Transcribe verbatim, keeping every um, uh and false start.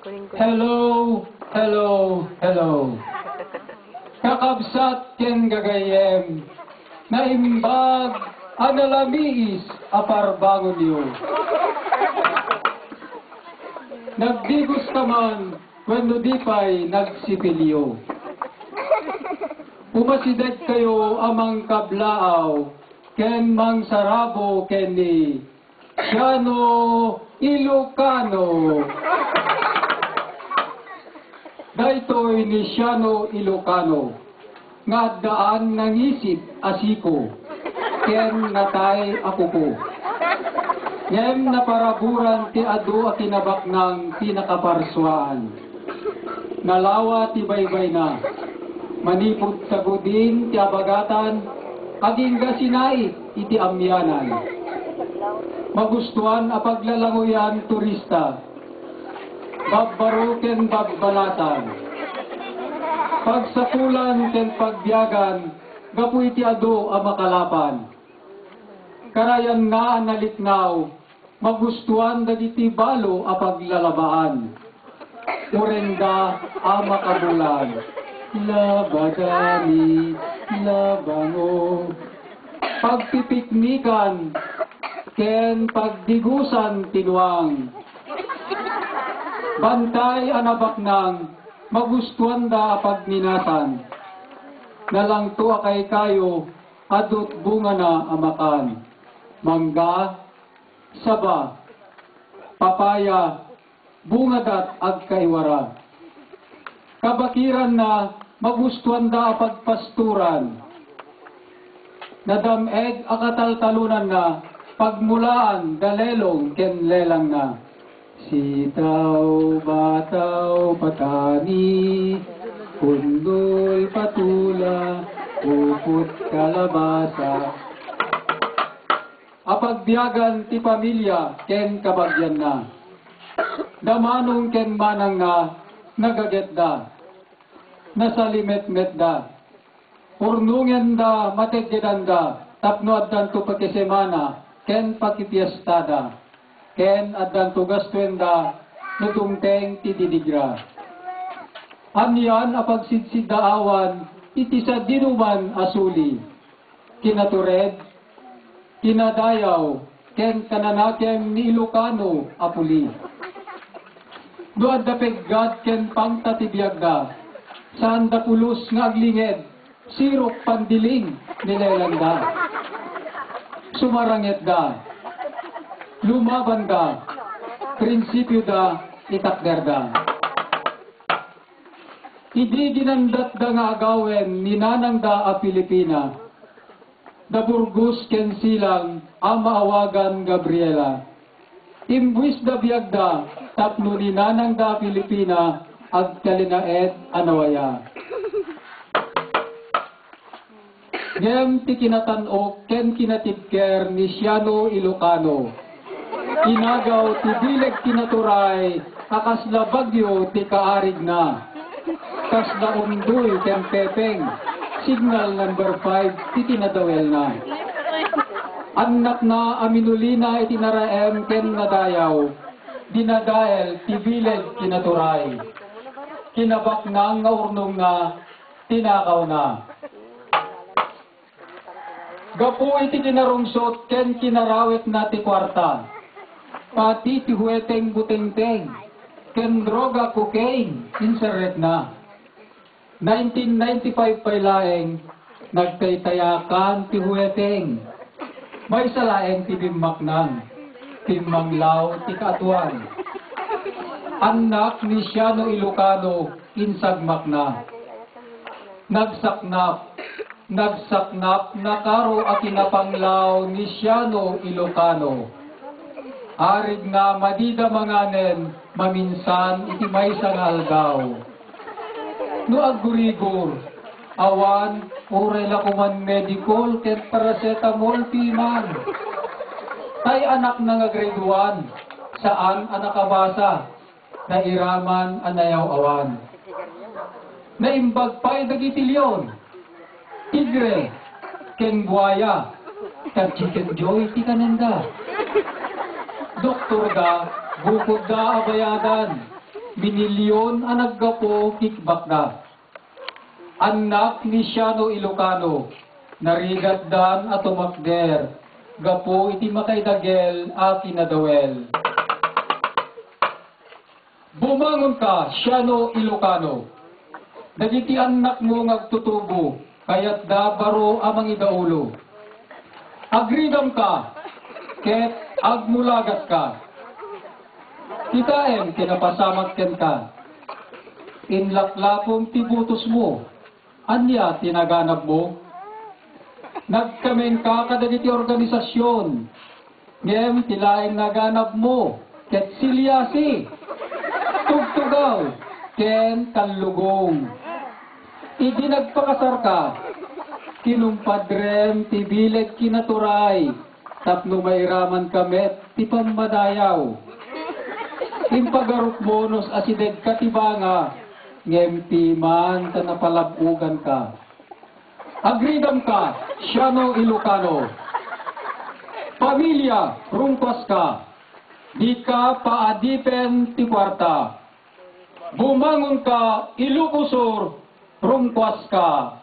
Hello, hello, hello. Kakabsat ken gagayyem, naimbag a nalamiis a parbangonyo. Nagdigos ka man wenno di pay nagsipilyo. Umasideg kayo a mangkablaaw ken mangsarabo ken ni Siano Ilocano. Daytoy ni Siano Ilocano nga addaan nangisip a siko ken natay a kuko. Ngem naparaburan ti adu a kinabaknang ti nakaparsuaan. Nalawa ti baybayna. Manipud sagudin ti abagatan, agingga sinait iti amianan. Magustuan a paglalangoyan turista. Babbaro ken babbalatan. Pagsapulan ken pagbiagan gapu iti adu a makalapan. Karayanna a naliknaw, magustuan dagiti balo a paglalabaan. Urengda a makabulan. Labadani, labango. Pagpipiknikan ken pagdigusan ti nuang. Bantay a nabaknang, magustuanda a pagminasan. Nalangto a kaykayo, adut bungana a makan. Mangga, saba, papaya, bungadat agkaiwara. Kabakiranna, magustuanda a pagpasturan. Nadam-eg a kataltalonanna, pagmulaan da lelong ken lelangna. Sitaw, bataw, patani, kundol, patola, upot, kalabasa. Apagbiagan ti pamilia ken kabagianna. Da Manong ken Manangna, nagagetda. Nasalimetmetda. Urnongenda, mateggedanda, tapno addanto pakisemana ken pakipiestada, ken addanto gastuenda no dumteng ti didigra. Anian a pagsidsiddaawan iti sadinoman a suli. Kinatured, kinadayaw, ken kananakem ni Ilocano a puli. No adda peggad ken pangta ti biagda, saanda pulos nga aglinged, sirok pandiling ni lelangda. Sumarangetda, lumabanda, prinsipioda, itakderda. Idi ginandatda nga agawen ni nanangda a Pilipina, da Burgos ken Silang a maawagan Gabriela. Imbuisda biagda tapno ni nanangda a Pilipina agtalinaed a nawaya. Ngem ti kinatan-ok ken kinatibker ni Siano Ilocano, inagaw ti bileg ti naturay a kasla bagyo ti kaarigna. Kasla Undoy ken Pepeng, signal number five ti kinadawelna. Annakna a minulina iti naraem ken nadayaw, dinadael ti bileg ti naturay. Kinabaknang nga urnongna, tinakawna. Gapu iti kinarungsot ken kinarawetna ti kuarta, pati ti hueteng butengteng ken droga, cocaine, inserretna. Nineteen ninety-five pay laeng, nagtaytayakan ti hueteng. Maysa laeng ti bimmaknang, pimmanglaw ti kaatuan. Annak ni Siano Ilocano, insagmakna. Nagsaknap, nagsaknap, nakaro a kinapanglaw ni Siano Ilocano. Arigna madida manganen maminsan iti maysa nga aldaw. No aggurigor, awan, uray la koman Medicol ket paracetamol piman. Tay anakna nga grade one, saan a nakabasa. Nairaman a nayaw-awan. Naimbag pay dagiti leon, tigre, ken buaya, ta Chicken Joy ti kanenda. Doktorda, bukodda a bayadan. Minilion a naggapu kikbakda. Annak ni Siano Ilocano, narigatdan a tumakder gapu iti makaidagel a kinadawel. Bumangonka, Siano Ilocano. Dagiti annakmo nga agtutubo, kayatda baro a mangidaulo. Agridamka, ket agmulagatka. Kitaem ti napasamak kenka. Inlaklapom ti butosmo. Ania ti naganabmo? Nagkamengka kadagiti organisasyon, ngem ti laeng naganabmo ket siliasi, tugtugaw, ken kallugong. Idi nagpakasarka, kinumpadrem ti bileg kinaturay tapno mairamanka met ti pammadayaw. Impagarupmo no asidegka ti banga, ngem piman ta napalab-oganka. Agridamka, Siano Ilocano. Pamilia, rumkuaska. Dika paadipen ti kuarta. Bumangonka, Ilocosur, rumkuaska.